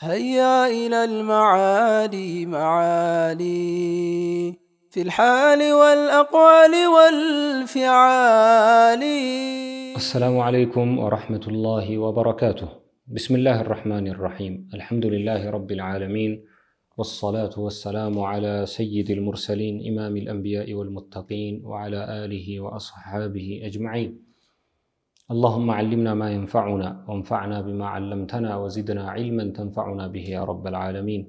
هيا إلى المعالي معالي في الحال والأقوال والفعال. السلام عليكم ورحمة الله وبركاته. بسم الله الرحمن الرحيم. الحمد لله رب العالمين، والصلاة والسلام على سيد المرسلين إمام الأنبياء والمتقين وعلى آله وأصحابه أجمعين. اللهم علمنا ما ينفعنا وانفعنا بما علمتنا وزدنا علما تنفعنا به يا رب العالمين።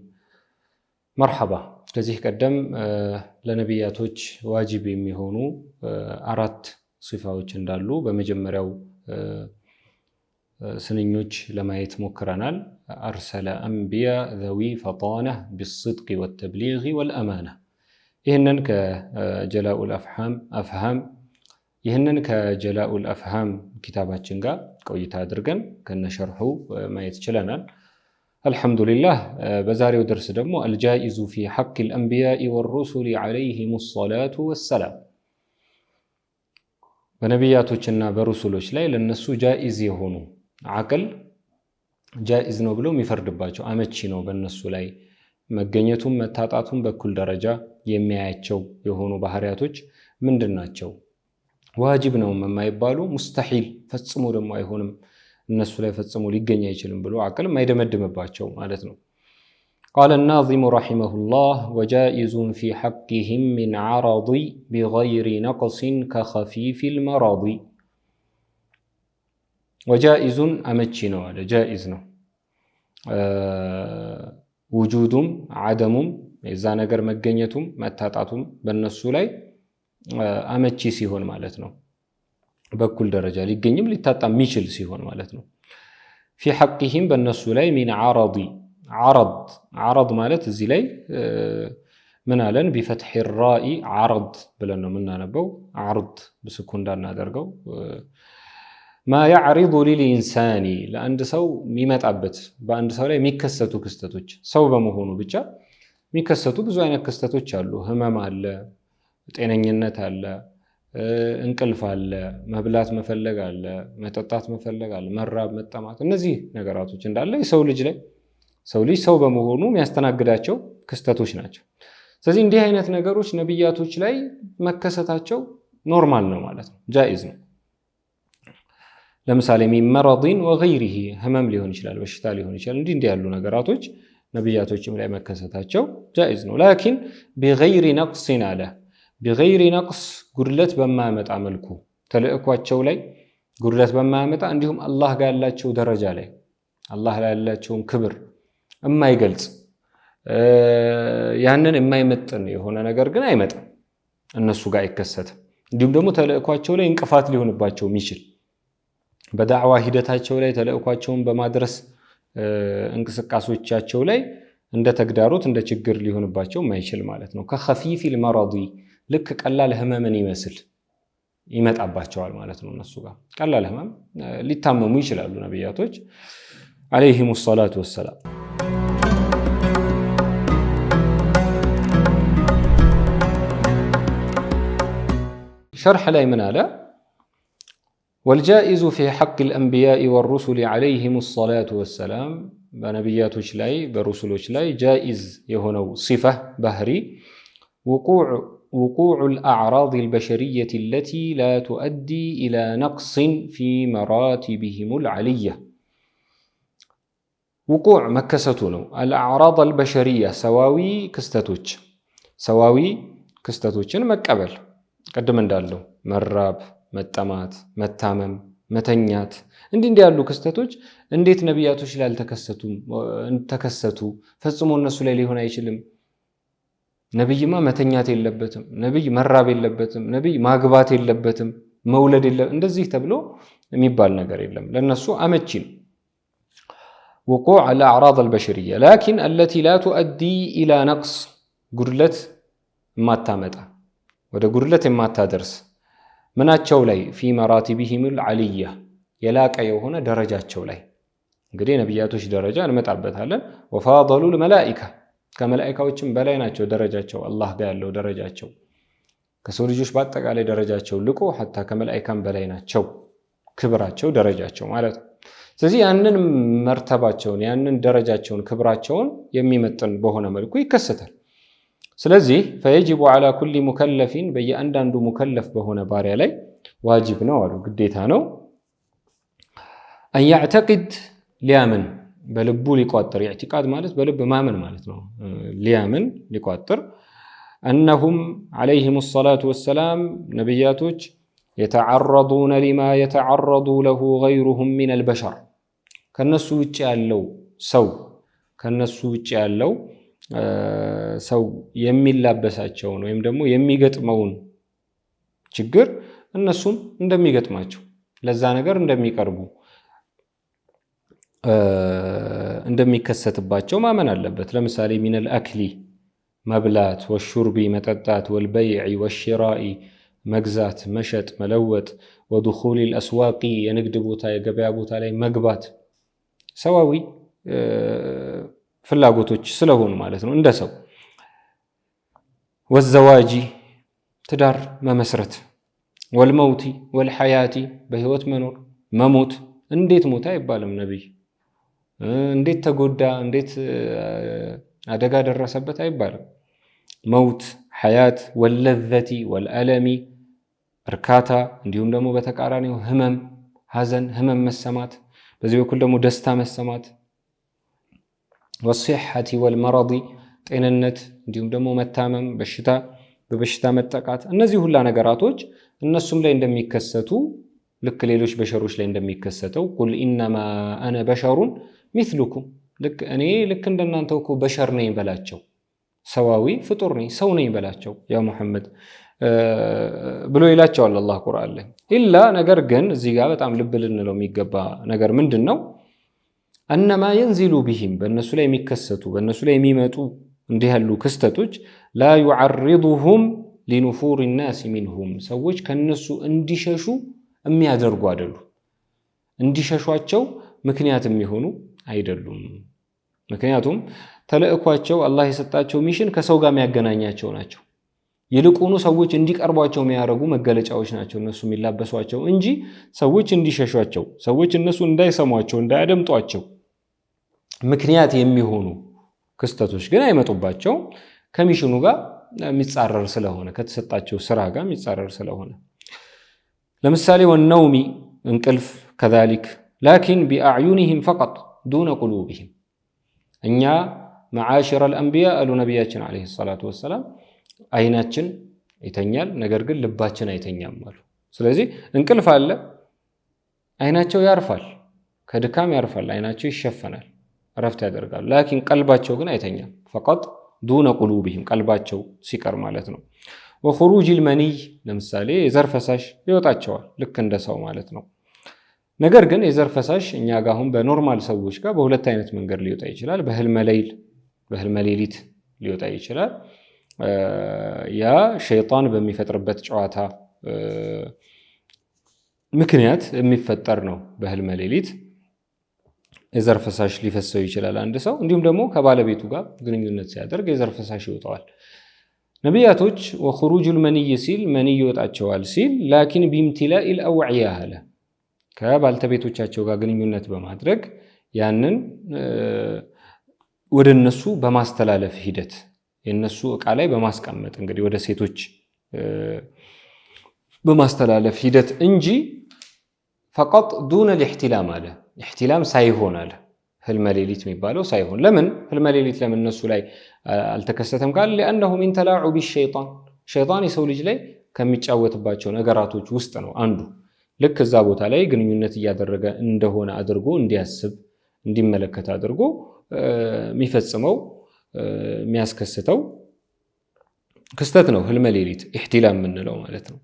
መርሐባ። ከዚህ ቀደም ለነቢያቶች ዋጅብ የሚሆኑ አራት ሲፋዎች እንዳሉ በመጀመሪያው ስንኞች ለማየት ሞክረናል። أرسل أنبياء ذوي فطانة بالصدق والتبليغ والأمانة። ይህንን ከጀላኡል አፍሃም ይህንን ከጀላኡል አፍሃም ኪታባችን ጋር ቆይታ አድርገን ከነሸርሑ ማየት ችለናል። አልሐምዱሊላህ። በዛሬው ደርስ ደግሞ الجائز في حق الأنبياء والرسل عليهم الصلاة والسلام፣ በነቢያቶችና በሩሱሎች ላይ ለነሱ ጃኢዝ የሆኑ፣ አቅል ጃኢዝ ነው ብሎ የሚፈርድባቸው፣ አመቺ ነው በእነሱ ላይ መገኘቱም መታጣቱም በኩል ደረጃ የሚያያቸው የሆኑ ባህሪያቶች ምንድን ናቸው? ዋጅብ ነው የማይባሉ፣ ሙስተሒል ፈጽሞ ደግሞ አይሆንም፣ እነሱ ላይ ፈጽሞ ሊገኝ አይችልም ብሎ አቅል የማይደመድምባቸው ማለት ነው። قال الناظم رحمه الله: وجائز في حقهم من عرض بغير نقص كخفيف المرض። وجائز አመቺ ነው አለ። ጃኢዝ ነው ውጁዱም ዓደሙም፣ የዛ ነገር መገኘቱም መታጣቱም በእነሱ ላይ አመቺ ሲሆን ማለት ነው። በኩል ደረጃ ሊገኝም ሊታጣ የሚችል ሲሆን ማለት ነው። في حقهم በእነሱ ላይ من عرض። عرض፣ عرض ማለት እዚህ ላይ ምን አለን? بفتح الراء عرض ብለን ነው የምናነበው። عرض ብስኩን እንዳናደርገው። ما يعرض للإنسان ለአንድ ሰው የሚመጣበት፣ በአንድ ሰው ላይ የሚከሰቱ ክስተቶች፣ ሰው በመሆኑ ብቻ የሚከሰቱ ብዙ አይነት ክስተቶች አሉ። ህመም አለ፣ ጤነኝነት አለ፣ እንቅልፍ አለ፣ መብላት መፈለግ አለ፣ መጠጣት መፈለግ አለ፣ መራብ፣ መጠማት። እነዚህ ነገራቶች እንዳለ የሰው ልጅ ላይ፣ ሰው ልጅ ሰው በመሆኑ የሚያስተናግዳቸው ክስተቶች ናቸው። ስለዚህ እንዲህ አይነት ነገሮች ነቢያቶች ላይ መከሰታቸው normal ነው ማለት ነው፣ ጃኢዝ ነው። ለምሳሌ من مرض وغيره ህመም ሊሆን ይችላል፣ በሽታ ሊሆን ይችላል። እንዲህ እንዲህ ያሉ ነገራቶች ነቢያቶችም ላይ መከሰታቸው ጃኢዝ ነው። لكن بغير نقص አለ። بغير نقص ጉድለት በማያመጣ መልኩ፣ ተልእኳቸው ላይ ጉድለት በማያመጣ፣ እንዲሁም አላህ ጋር ያላቸው ደረጃ ላይ፣ አላህ ላይ ያላቸውን ክብር የማይገልጽ፣ ያንን የማይመጥን የሆነ ነገር ግን አይመጣም፣ እነሱ ጋር አይከሰትም። እንዲሁም ደግሞ ተልእኳቸው ላይ እንቅፋት ሊሆንባቸው የሚችል፣ በዳዕዋ ሂደታቸው ላይ፣ ተልእኳቸውን በማድረስ እንቅስቃሴዎቻቸው ላይ እንደ ተግዳሮት፣ እንደ ችግር ሊሆንባቸው የማይችል ማለት ነው። كخفيف المرض ልክ ቀላል ህመምን ይመስል ይመጣባቸዋል ማለት ነው። እነሱ ጋር ቀላል ህመም ሊታመሙ ይችላሉ ነቢያቶች عليهم الصلاة والسلام። ሸርሕ ላይ ምን አለ? والجائز في حق الأنبياء والرسل عليهم الصلاة والسلام በነቢያቶች ላይ በሩሱሎች ላይ ጃኢዝ የሆነው ሲፋህ ባህሪ وقوع الأعراض البشرية التي لا تؤدي إلى نقص في مراتبهم العلية። وقوع መከሰቱ ነው። الأعراض البشرية ሰዋዊ ክስተቶች፣ ሰዋዊ ክስተቶችን መቀበል፣ ቅድም እንዳለው መራብ፣ መጠማት፣ መታመም፣ መተኛት፣ እንዲህ እንዲህ ያሉ ክስተቶች እንዴት ነቢያቶች ላይ አልተከሰቱም? ተከሰቱ፣ ፈጽሞ እነሱ ላይ ሊሆን አይችልም። ነቢይማ መተኛት የለበትም፣ ነቢይ መራብ የለበትም፣ ነቢይ ማግባት የለበትም፣ መውለድ የለ፣ እንደዚህ ተብሎ የሚባል ነገር የለም። ለእነሱ አመቺ ነው። وقوع الأعراض البشرية لكن التي لا تؤدي إلى نقص ጉድለት የማታመጣ፣ ወደ ጉድለት የማታደርስ ምናቸው ላይ? في مراتبهم العلية የላቀ የሆነ ደረጃቸው ላይ። እንግዲህ ነቢያቶች ደረጃ እንመጣበታለን። وفاضلوا الملائكة ከመላኢካዎችም በላይ ናቸው ደረጃቸው፣ አላህ ጋር ያለው ደረጃቸው ከሰው ልጆች በአጠቃላይ ደረጃቸው ልቆ حتى ከመላኢካም በላይ ናቸው፣ ክብራቸው፣ ደረጃቸው ማለት ነው። ስለዚህ ያንን መርተባቸውን ያንን ደረጃቸውን ክብራቸውን የሚመጥን በሆነ መልኩ ይከሰታል። ስለዚህ فيجب على كل مكلف በየአንዳንዱ ሙከለፍ በሆነ ባሪያ ላይ ዋጅብ ነው አሉ፣ ግዴታ ነው። أن يعتقد ሊያምን በልቡ ሊቋጥር፣ اعتقاد ማለት በልብ ማመን ማለት ነው። ሊያምን ሊቋጥር أنهم عليهم الصلاة والسلام ነቢያቶች يتعرضون لما يتعرض له غيرهم من البشر ከነሱ ውጭ ያለው ሰው ከነሱ ውጭ ያለው ሰው የሚላበሳቸውን ወይም ደግሞ የሚገጥመውን ችግር እነሱም እንደሚገጥማቸው ለዛ ነገር እንደሚቀርቡ እንደሚከሰትባቸው ማመን አለበት። ለምሳሌ من الأكل መብላት፣ والشرب መጠጣት፣ والبيع والشراء መግዛት፣ መሸጥ፣ መለወጥ፣ ودخول الأسواق የንግድ ቦታ የገበያ ቦታ ላይ መግባት ሰዋዊ ፍላጎቶች ስለሆኑ ማለት ነው። እንደ ሰው والزواج ትዳር መመስረት፣ والموت والحياة በህይወት መኖር መሞት። እንዴት ሞተ አይባልም ነቢይ። እንዴት ተጎዳ፣ እንዴት አደጋ ደረሰበት አይባልም። موت፣ حياة፣ واللذة والألم እርካታ፣ እንዲሁም ደግሞ በተቃራኒው ህመም፣ ሐዘን፣ ህመም መሰማት፣ በዚህ በኩል ደግሞ ደስታ መሰማት፣ والصحة والمرض ጤንነት፣ እንዲሁም ደግሞ መታመም፣ በሽታ በበሽታ መጠቃት፣ እነዚህ ሁላ ነገራቶች እነሱም ላይ እንደሚከሰቱ ልክ ሌሎች በሸሮች ላይ እንደሚከሰተው قل إنما أنا بشر مثلكم ልክ እኔ ልክ እንደናንተው እኮ በሸር ነኝ በላቸው፣ ሰዋዊ ፍጡር ነኝ ሰው ነኝ በላቸው يا ሙሐመድ ብሎ ይላቸዋል አላህ ቁርአን ላይ። إلا ነገር ግን እዚህ ጋር በጣም ልብ ልንለው የሚገባ ነገር ምንድን ነው? أن ما ينزل بهم በእነሱ ላይ የሚከሰቱ በእነሱ ላይ የሚመጡ እንዲህ ያሉ ክስተቶች لا يعرضهم لنفور الناس منهم ሰዎች ከነሱ እንዲሸሹ የሚያደርጉ አይደሉ። እንዲሸሿቸው ምክንያት የሚሆኑ አይደሉም። ምክንያቱም ተልእኳቸው አላህ የሰጣቸው mission ከሰው ጋር የሚያገናኛቸው ናቸው። ይልቁኑ ሰዎች እንዲቀርቧቸው የሚያደርጉ መገለጫዎች ናቸው እነሱ የሚላበሷቸው እንጂ ሰዎች እንዲሸሿቸው፣ ሰዎች እነሱ እንዳይሰሟቸው፣ እንዳያደምጧቸው ምክንያት የሚሆኑ ክስተቶች ግን አይመጡባቸውም። ከ mission ኑ ጋር የሚጻረር ስለሆነ ከተሰጣቸው ስራ ጋር የሚጻረር ስለሆነ ለምሳሌ والنوم እንቅልፍ كذلك لكن بأعينهم فقط دون قلوبهم እኛ معاشر الأنبياء አሉ ነቢያችን عليه الصلاة والسلام አይናችን ይተኛል፣ ነገር ግን ልባችን አይተኛም አሉ። ስለዚህ እንቅልፍ አለ፣ አይናቸው ያርፋል፣ ከድካም ያርፋል፣ አይናቸው ይሸፈናል፣ እረፍት ያደርጋሉ። لكن ቀልባቸው ግን አይተኛም። فقط دون قلوبهم ቀልባቸው ሲቀር ማለት ነው። وخروج المني ለምሳሌ የዘር ፈሳሽ ይወጣቸዋል፣ ልክ እንደ ሰው ማለት ነው። ነገር ግን የዘር ፈሳሽ እኛ ጋር አሁን በ normal ሰዎች ጋር በሁለት አይነት መንገድ ሊወጣ ይችላል። በህልመ ليل በህልመ ሌሊት ሊወጣ ይችላል። ያ ሸይጣን በሚፈጥርበት ጨዋታ ምክንያት የሚፈጠር ነው። በህልመ ሌሊት የዘር ፈሳሽ ሊፈሰው ይችላል አንድ ሰው። እንዲሁም ደግሞ ከባለቤቱ ጋር ግንኙነት ሲያደርግ የዘር ፈሳሽ ይወጣዋል። ነቢያቶች وخروج المني ሲል መንይ ይወጣቸዋል ሲል لكن بامتلاء الأوعية አለ ከባልተቤቶቻቸው ጋር ግንኙነት በማድረግ ያንን ወደ እነሱ በማስተላለፍ ሂደት የእነሱ እቃ ላይ በማስቀመጥ እንግዲህ ወደ ሴቶች በማስተላለፍ ሂደት እንጂ فقط دون الاحتلام አለ احتلام ሳይሆን አለ ህልመ ሌሊት የሚባለው ሳይሆን። ለምን ህልመ ሌሊት ለምን እነሱ ላይ አልተከሰተም ካለ لأنه من تلاعب الشيطان ሸይጣን የሰው ልጅ ላይ ከሚጫወትባቸው ነገራቶች ውስጥ ነው አንዱ። ልክ እዛ ቦታ ላይ ግንኙነት እያደረገ እንደሆነ አድርጎ እንዲያስብ እንዲመለከት አድርጎ የሚፈጽመው የሚያስከስተው ክስተት ነው ህልመ ሌሊት احتلام የምንለው ማለት ነው።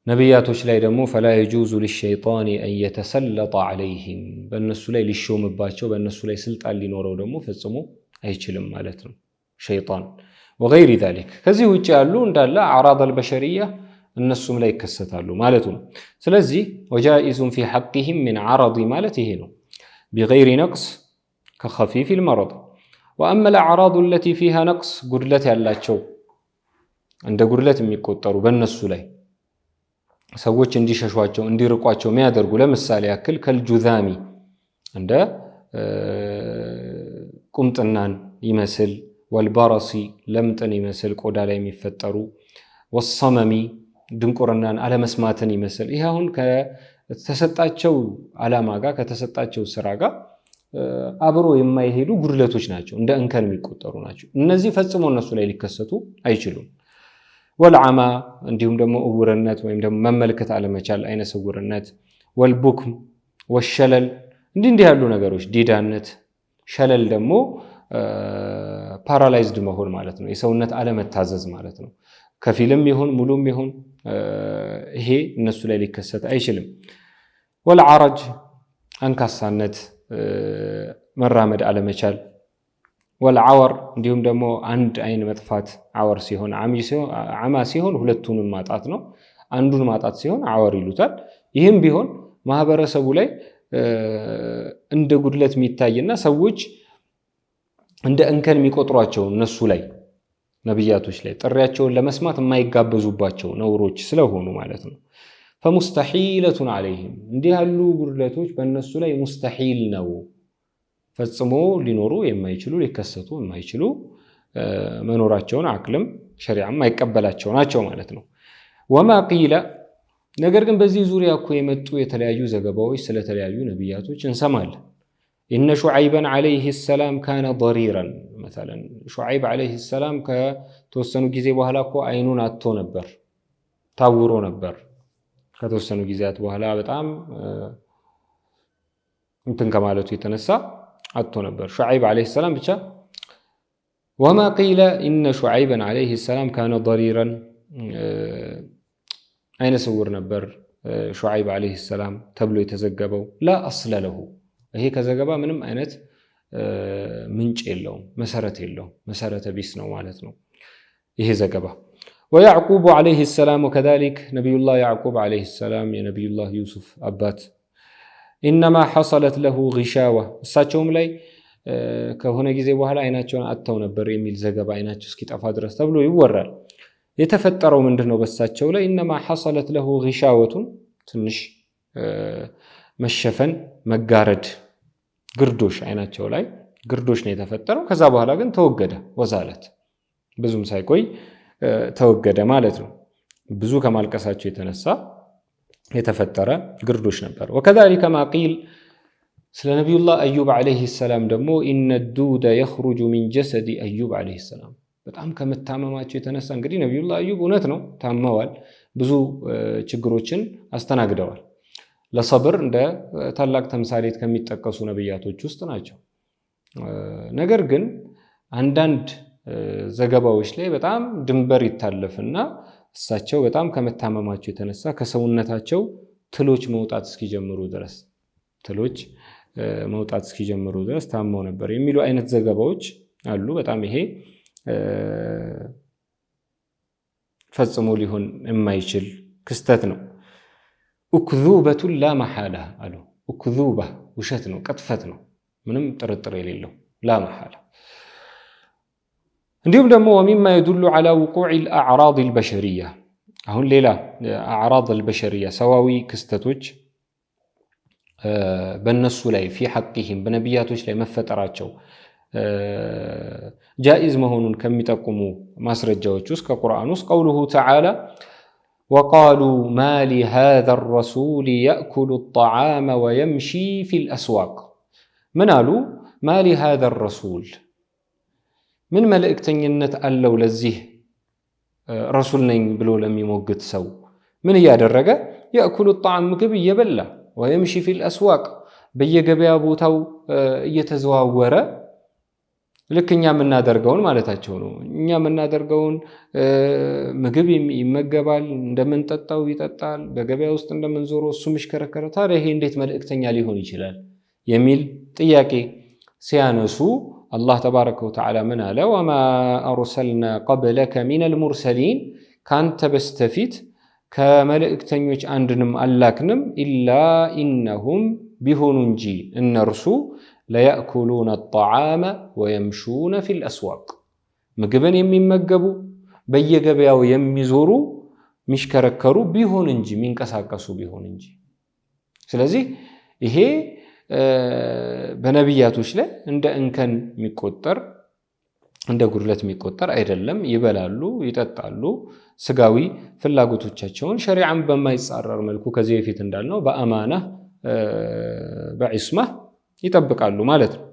ነቢያቶች ላይ ደግሞ فلا يجوز للشيطان أن يتسلط عليهم በእነሱ ላይ ሊሾምባቸው በእነሱ ላይ ስልጣን ሊኖረው ደግሞ ፈጽሞ አይችልም ማለት ነው ሸይጣን። وغير ذلك ከዚህ ውጭ ያሉ እንዳለ أعراض البشرية እነሱም ላይ ይከሰታሉ ማለቱ ነው። ስለዚህ وجائز في حقهم من عرض ማለት ይሄ ነው። بغير نقص كخفيف المرض وأما الأعراض التي فيها نقص ጉድለት ያላቸው እንደ ጉድለት የሚቆጠሩ በእነሱ ላይ ሰዎች እንዲሸሿቸው እንዲርቋቸው የሚያደርጉ ለምሳሌ ያክል ከልጁዛሚ እንደ ቁምጥናን ይመስል፣ ወልበረሲ ለምጥን ይመስል ቆዳ ላይ የሚፈጠሩ፣ ወሰመሚ ድንቁርናን አለመስማትን ይመስል፣ ይህ አሁን ከተሰጣቸው ዓላማ ጋር ከተሰጣቸው ስራ ጋር አብሮ የማይሄዱ ጉድለቶች ናቸው፣ እንደ እንከን የሚቆጠሩ ናቸው። እነዚህ ፈጽሞ እነሱ ላይ ሊከሰቱ አይችሉም። ወልዓማ እንዲሁም ደግሞ እውርነት ወይም ደግሞ መመልከት አለመቻል፣ አይነ ስውርነት፣ ወልቡክም ወሸለል እንዲህ እንዲህ ያሉ ነገሮች፣ ዲዳነት፣ ሸለል ደግሞ paralyzed መሆን ማለት ነው፣ የሰውነት አለመታዘዝ ማለት ነው። ከፊልም ይሁን ሙሉም ይሁን ይሄ እነሱ ላይ ሊከሰት አይችልም። ወልዓረጅ አንካሳነት፣ መራመድ አለመቻል፣ ወልዓወር እንዲሁም ደግሞ አንድ አይን መጥፋት፣ ዓወር ሲሆን ዓማ ሲሆን ሁለቱንም ማጣት ነው። አንዱን ማጣት ሲሆን ዓወር ይሉታል። ይህም ቢሆን ማህበረሰቡ ላይ እንደ ጉድለት የሚታይና ሰዎች እንደ እንከን የሚቆጥሯቸው እነሱ ላይ ነብያቶች ላይ ጥሪያቸውን ለመስማት የማይጋበዙባቸው ነውሮች ስለሆኑ ማለት ነው። ፈሙስተሒለቱን ዐለይሂም እንዲህ ያሉ ጉድለቶች በእነሱ ላይ ሙስተሒል ነው፣ ፈጽሞ ሊኖሩ የማይችሉ ሊከሰቱ የማይችሉ መኖራቸውን አቅልም ሸሪዓም አይቀበላቸው ናቸው ማለት ነው። ወማ ቂለ ነገር ግን በዚህ ዙሪያ እኮ የመጡ የተለያዩ ዘገባዎች ስለተለያዩ ነቢያቶች እንሰማለን። ኢነ ሹዓይበን ዐለይሂ ሰላም ካነ ደሪረን መሰለን ሹዓይብ ዐለይሂ ሰላም ከተወሰኑ ጊዜ በኋላ እኮ አይኑን አጥቶ ነበር፣ ታውሮ ነበር። ከተወሰኑ ጊዜያት በኋላ በጣም እንትን ከማለቱ የተነሳ አጥቶ ነበር ሹዓይብ ዐለይሂ ሰላም ብቻ። ወማ ቂለ ኢነ ሹዓይበን ዐለይሂ ሰላም ካነ ደሪረን አይነ ስውር ነበር ሹዓይብ ዐለይሂ ሰላም ተብሎ የተዘገበው ላ አስለ ለሁ፣ ይሄ ከዘገባ ምንም አይነት ምንጭ የለውም፣ መሰረት የለውም፣ መሰረተ ቢስ ነው ማለት ነው ይሄ ዘገባ። ወያዕቁቡ ዐለይሂ ሰላም ወከዛሊክ ነቢዩላህ ያዕቁብ ዐለይሂ ሰላም የነቢዩላህ ዩሱፍ አባት ኢነማ ሐሰለት ለሁ ጊሻዋ እሳቸውም ላይ ከሆነ ጊዜ በኋላ አይናቸውን አጥተው ነበር የሚል ዘገባ አይናቸው እስኪጠፋ ድረስ ተብሎ ይወራል። የተፈጠረው ምንድን ነው? በሳቸው ላይ ኢነማ ሐሰለት ለሁ ጊሻወቱን ትንሽ መሸፈን መጋረድ፣ ግርዶሽ አይናቸው ላይ ግርዶሽ ነው የተፈጠረው። ከዛ በኋላ ግን ተወገደ፣ ወዛለት ብዙም ሳይቆይ ተወገደ ማለት ነው። ብዙ ከማልቀሳቸው የተነሳ የተፈጠረ ግርዶሽ ነበር። ወከዛሊከ ማ ቂል ስለ ነቢዩላህ አዩብ ዐለይሂ ሰላም ደግሞ ኢነ ዱደ የኽሩጁ ሚን ጀሰዲ አዩብ ዐለይሂ ሰላም በጣም ከመታመማቸው የተነሳ እንግዲህ ነቢዩላህ አዩብ እውነት ነው ታመዋል፣ ብዙ ችግሮችን አስተናግደዋል። ለሰብር እንደ ታላቅ ተምሳሌት ከሚጠቀሱ ነቢያቶች ውስጥ ናቸው። ነገር ግን አንዳንድ ዘገባዎች ላይ በጣም ድንበር ይታለፍና እሳቸው በጣም ከመታመማቸው የተነሳ ከሰውነታቸው ትሎች መውጣት እስኪጀምሩ ድረስ ትሎች መውጣት እስኪጀምሩ ድረስ ታመው ነበር የሚሉ አይነት ዘገባዎች አሉ። በጣም ይሄ ፈጽሞ ሊሆን የማይችል ክስተት ነው። ኡክዙበቱን ላ መሐላ አሉ። ኡክዙባ ውሸት ነው፣ ቅጥፈት ነው፣ ምንም ጥርጥር የሌለው ላ መሐላ። እንዲሁም ደግሞ ወሚማ የዱሉ ዐላ ውቁዕ አዕራድ አልበሸሪያ አሁን ሌላ አዕራድ አልበሸሪያ ሰዋዊ ክስተቶች በእነሱ ላይ ፊ ሐቂሂም በነቢያቶች ላይ መፈጠራቸው ጃኢዝ መሆኑን ከሚጠቁሙ ማስረጃዎች ውስጥ ከቁርአን ውስጥ ቀውሉሁ ተዓላ ወቃሉ ማ ሊሃዛ ረሱል የእኩሉ ጣዓመ ወየምሺ ፊል አስዋቅ። ምን አሉ? ማ ሊሃዛ ረሱል ምን መልእክተኝነት አለው ለዚህ ረሱል ነኝ ብሎ ለሚሞግት ሰው? ምን እያደረገ? የእኩሉ ጣዓም ምግብ እየበላ ወየምሺ ፊል አስዋቅ በየገበያ ቦታው እየተዘዋወረ ልክ እኛ የምናደርገውን ማለታቸው ነው። እኛ የምናደርገውን ምግብ ይመገባል፣ እንደምንጠጣው ይጠጣል፣ በገበያ ውስጥ እንደምንዞረው እሱም ይሽከረከረ። ታዲያ ይሄ እንዴት መልእክተኛ ሊሆን ይችላል የሚል ጥያቄ ሲያነሱ አላህ ተባረከ ወተዓላ ምን አለ? ወማ አርሰልና ቀብለከ ሚነል ሙርሰሊን ካንተ በስተፊት ከመልእክተኞች አንድንም አላክንም፣ ኢላ ኢነሁም ቢሆኑ እንጂ እነርሱ ለያእኩሉነ ጣዓመ ወየምሹነ ፊል አስዋቅ ምግብን የሚመገቡ በየገበያው የሚዞሩ የሚሽከረከሩ ቢሆን እንጂ የሚንቀሳቀሱ ቢሆን እንጂ። ስለዚህ ይሄ በነቢያቶች ላይ እንደ እንከን የሚቆጠር እንደ ጉድለት የሚቆጠር አይደለም። ይበላሉ፣ ይጠጣሉ። ስጋዊ ፍላጎቶቻቸውን ሸሪዓን በማይጻረር መልኩ ከዚህ በፊት እንዳልነው በአማና በዒስማ ይጠብቃሉ ማለት ነው።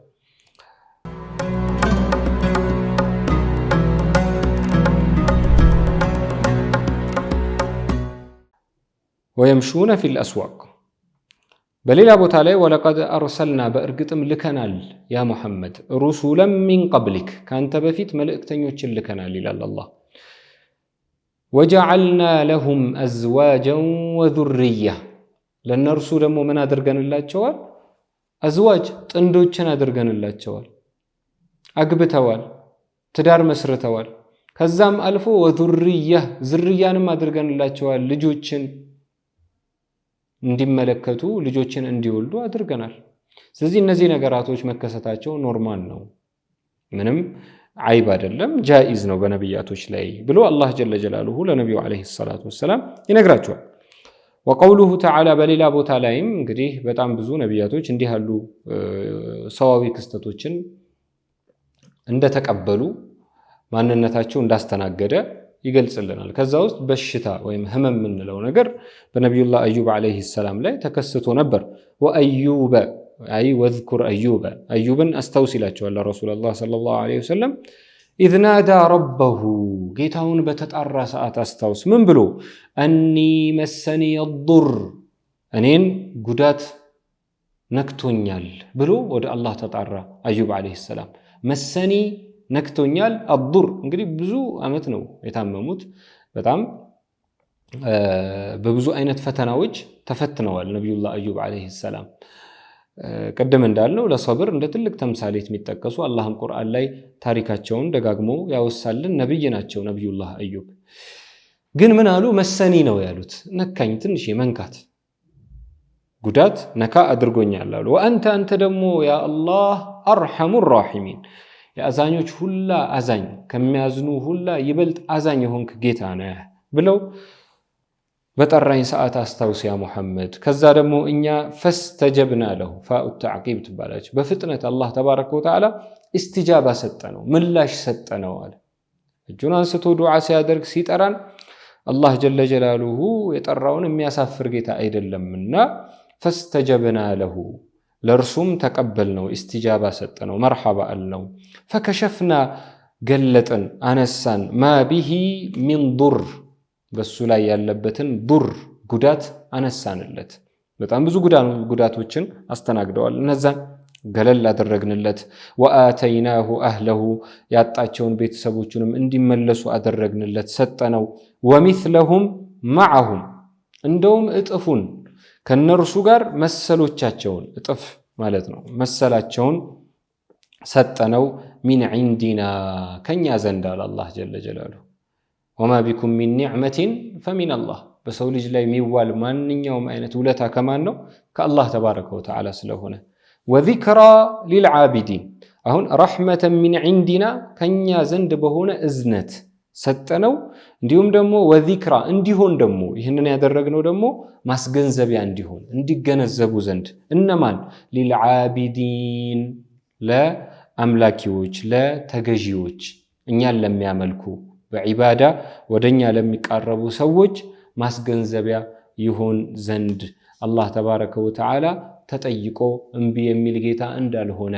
ወየምሹነ ፊል አስዋቅ በሌላ ቦታ ላይ ወለቀድ አርሰልና በእርግጥም ልከናል ያ ሙሐመድ ሩሱለን ሚን ቀብሊክ ከአንተ በፊት መልእክተኞችን ልከናል ይላል አላህ። ወጀዐልና ለሁም አዝዋጀን ወዙርያ ለእነርሱ ደግሞ ምን አድርገንላቸዋል? አዝዋጅ ጥንዶችን አድርገንላቸዋል። አግብተዋል፣ ትዳር መስርተዋል። ከዛም አልፎ ወዙርያ ዝርያንም አድርገንላቸዋል። ልጆችን እንዲመለከቱ ልጆችን እንዲወልዱ አድርገናል። ስለዚህ እነዚህ ነገራቶች መከሰታቸው normal ነው፣ ምንም አይብ አይደለም፣ ጃኢዝ ነው በነቢያቶች ላይ ብሎ አላህ جل جلاله ለነቢዩ عليه الصلاة والسلام ይነግራቸዋል። وقوله تعالى በሌላ ቦታ ላይም እንግዲህ በጣም ብዙ ነቢያቶች እንዲህ ያሉ ሰዋዊ ክስተቶችን እንደተቀበሉ ማንነታቸው እንዳስተናገደ ይገልጽልናል። ከዛ ውስጥ በሽታ ወይም ህመም የምንለው ነገር በነቢዩላህ አዩብ ዓለይሂ ሰላም ላይ ተከስቶ ነበር። ወአዩበ አይ ወዝኩር አዩበ አዩብን አስታውስ ይላቸዋል ረሱሉላህ ሰለላሁ ዐለይሂ ወሰለም። إذ نادى ربه ጌታውን በተጣራ ሰዓት አስታውስ። ምን ብሎ? أني مسني الضر እኔን ጉዳት ነክቶኛል ብሎ ወደ አላህ ተጣራ። አዩብ عليه السلام مسني ነክቶኛል፣ الضر እንግዲህ ብዙ ዓመት ነው የታመሙት። በጣም በብዙ አይነት ፈተናዎች ተፈትነዋል ነቢዩላህ አዩብ عليه السلام። ቅድም እንዳልነው ለሰብር እንደ ትልቅ ተምሳሌት የሚጠቀሱ አላህም ቁርአን ላይ ታሪካቸውን ደጋግሞ ያወሳልን ነብይ ናቸው ነቢዩላህ አዩብ። ግን ምን አሉ? መሰኒ ነው ያሉት፣ ነካኝ፣ ትንሽ መንካት ጉዳት ነካ አድርጎኛል አሉ። ወአንተ አንተ ደግሞ ያ አላህ አርሐሙ ራሒሚን የአዛኞች ሁላ አዛኝ ከሚያዝኑ ሁላ ይበልጥ አዛኝ የሆንክ ጌታ ነህ ብለው በጠራኝ ሰዓት አስታውስ ያ ሙሐመድ። ከዛ ደግሞ እኛ ፈስተጀብና ለሁ ፋኡ ተዕቂብ ትባላለች። በፍጥነት አላህ ተባረከ ወተዓላ ኢስቲጃባ ሰጠነው፣ ምላሽ ሰጠነው አለ። እጁን አንስቶ ዱዓ ሲያደርግ ሲጠራን አላህ ጀለ ጀላሉሁ የጠራውን የሚያሳፍር ጌታ አይደለምና ፈስተጀብና ለሁ ለእርሱም ተቀበልነው፣ ኢስቲጃባ ሰጠነው፣ መርሐባ አልነው። ፈከሸፍና ገለጥን፣ አነሳን፣ ማ ቢሂ ሚን ዱር በሱ ላይ ያለበትን ዱር ጉዳት አነሳንለት። በጣም ብዙ ጉዳቶችን አስተናግደዋል። እነዛን ገለል አደረግንለት። ወአተይናሁ አህለሁ ያጣቸውን ቤተሰቦቹንም እንዲመለሱ አደረግንለት፣ ሰጠነው። ወሚስለሁም መዐሁም እንደውም እጥፉን ከነርሱ ጋር መሰሎቻቸውን እጥፍ ማለት ነው፣ መሰላቸውን ሰጠነው። ሚን ዒንዲና ከኛ ዘንድ አለ አላህ ጀለ ጀላሉሁ። ወማ ቢኩም ሚን ኒዕመቲን ፈሚን አላህ። በሰው ልጅ ላይ የሚዋል ማንኛውም አይነት ውለታ ከማን ነው? ከአላህ ተባረከ ወተዓላ ስለሆነ። ወዚክራ ሊልዓቢዲን አሁን ረሕመተን ሚን ዒንዲና ከኛ ዘንድ በሆነ እዝነት ሰጠነው። እንዲሁም ደግሞ ወዚክራ እንዲሆን ደግሞ ይህንን ያደረግነው ደግሞ ማስገንዘቢያ እንዲሆን እንዲገነዘቡ ዘንድ እነማን? ሊልዓቢዲን ለአምላኪዎች፣ ለተገዢዎች፣ እኛን ለሚያመልኩ በዒባዳ ወደኛ ለሚቃረቡ ሰዎች ማስገንዘቢያ ይሆን ዘንድ አላህ ተባረከ ወተዓላ ተጠይቆ እምቢ የሚል ጌታ እንዳልሆነ፣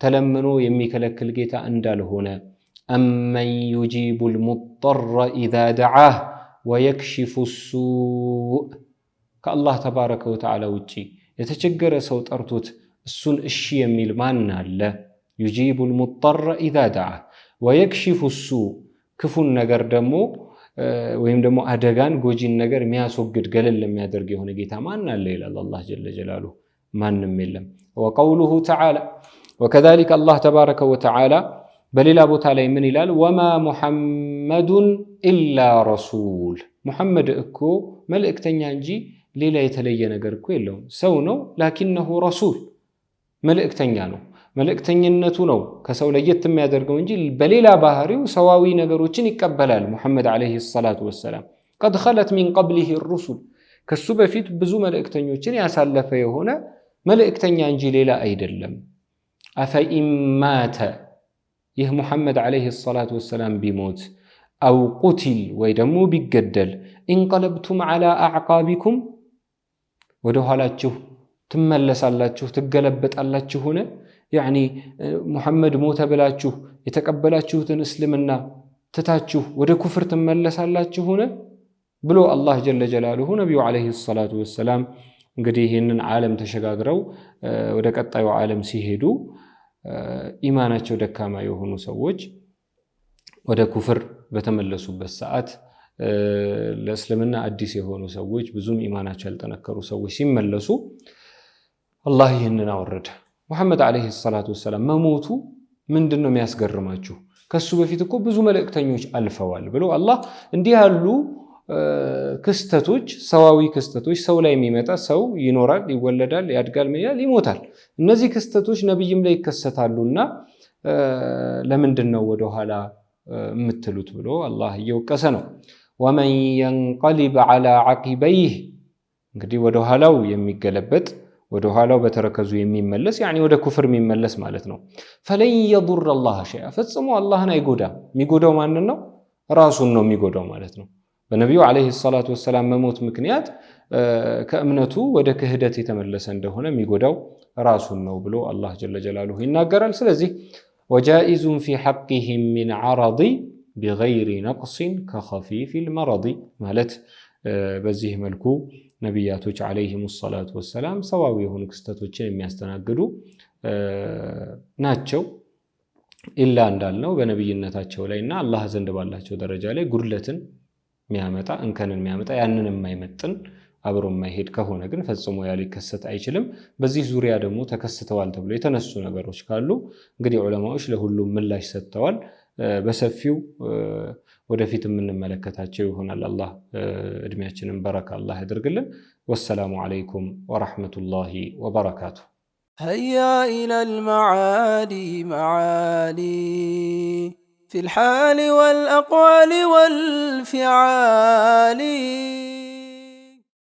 ተለምኖ የሚከለክል ጌታ እንዳልሆነ أمن يجيب المضطر إذا دعاه ويكشف السوء ከአላህ ተባረከ ወተዓላ ውጪ የተቸገረ ሰው ጠርቶት እሱን እሺ የሚል ማን አለ? يجيب المضطر إذا دعاه ويكشف السوء ክፉን ነገር ደግሞ ወይም ደግሞ አደጋን ጎጂን ነገር የሚያስወግድ ገለል የሚያደርግ የሆነ ጌታ ማን አለ ይላል አላህ ጀለ ጀላሉሁ። ማንም የለም። ወቀውሉሁ ተዓላ ወከዛሊከ አላህ ተባረከ ወተዓላ በሌላ ቦታ ላይ ምን ይላል? ወማ ሙሐመዱን ኢላ ረሱል። ሙሐመድ እኮ መልእክተኛ እንጂ ሌላ የተለየ ነገር እኮ የለውም። ሰው ነው፣ ላኪነሁ ረሱል መልእክተኛ ነው። መልእክተኝነቱ ነው ከሰው ለየት የሚያደርገው እንጂ በሌላ ባህሪው ሰዋዊ ነገሮችን ይቀበላል። ሙሐመድ ዓለይሂ ሰላቱ ወሰላም قد خلت من قبله الرسل ከሱ በፊት ብዙ መልእክተኞችን ያሳለፈ የሆነ መልእክተኛ እንጂ ሌላ አይደለም። أفإن مات ይህ ሙሐመድ عليه الصلاة والسلام ቢሞት أو قتل ወይ ደግሞ ቢገደል انقلبتم على أعقابكم ወደ ኋላችሁ ትመለሳላችሁ ትገለበጣላችሁን? يعني ሙሐመድ ሞተ ብላችሁ የተቀበላችሁትን እስልምና ትታችሁ ወደ ኩፍር ትመለሳላችሁን? ብሎ አላህ جل جلاله ነቢዩ عليه الصلاة والسلام እንግዲህ ይህንን ዓለም ተሸጋግረው ወደ ቀጣዩ ዓለም ሲሄዱ ኢማናቸው ደካማ የሆኑ ሰዎች ወደ ኩፍር በተመለሱበት ሰዓት ለእስልምና አዲስ የሆኑ ሰዎች ብዙም ኢማናቸው ያልጠነከሩ ሰዎች ሲመለሱ አላህ ይህንን አወረደ። ሙሐመድ ዓለይሂ ሰላቱ ወሰላም መሞቱ ምንድን ነው የሚያስገርማችሁ? ከሱ በፊት እኮ ብዙ መልእክተኞች አልፈዋል ብሎ አላህ እንዲህ ያሉ ክስተቶች፣ ሰዋዊ ክስተቶች፣ ሰው ላይ የሚመጣ ሰው ይኖራል፣ ይወለዳል፣ ያድጋል፣ ምን ይላል፣ ይሞታል። እነዚህ ክስተቶች ነቢይም ላይ ይከሰታሉና ለምንድን ነው ወደኋላ የምትሉት ብሎ አላህ እየወቀሰ ነው። ومن ينقلب على عقبيه እንግዲህ ወደኋላው የሚገለበጥ ወደኋላው በተረከዙ የሚመለስ يعني ወደ ኩፍር የሚመለስ ማለት ነው። فلن يضر الله شيئا ፈጽሞ አላህን አይጎዳም። የሚጎዳው ማንን ነው? ራሱን ነው የሚጎዳው ማለት ነው። በነቢዩ عليه الصلاة والسلام መሞት ምክንያት ከእምነቱ ወደ ክህደት የተመለሰ እንደሆነ የሚጎዳው ራሱን ነው ብሎ አላህ جل جلاله ይናገራል። ስለዚህ وجائز في حقهم من عرض بغير نقص كخفيف المرض ማለት በዚህ መልኩ ነቢያቶች عليهم الصلاة والسلام ሰዋዊ የሆኑ ክስተቶችን የሚያስተናግዱ ናቸው። إلا እንዳልነው በነቢይነታቸው ላይ እና አላህ ዘንድ ባላቸው ደረጃ ላይ ጉድለትን የሚያመጣ እንከንን የሚያመጣ ያንን የማይመጥን አብሮ የማይሄድ ከሆነ ግን ፈጽሞ ያ ሊከሰት አይችልም። በዚህ ዙሪያ ደግሞ ተከስተዋል ተብሎ የተነሱ ነገሮች ካሉ እንግዲህ ዑለማዎች ለሁሉም ምላሽ ሰጥተዋል። በሰፊው ወደፊት የምንመለከታቸው ይሆናል። አላህ እድሜያችንን በረካ አላህ ያደርግልን። ወሰላሙ ዓለይኩም ወረሕመቱላሂ ወበረካቱ። هيا إلى المعالي معالي في الحال والأقوال والفعال.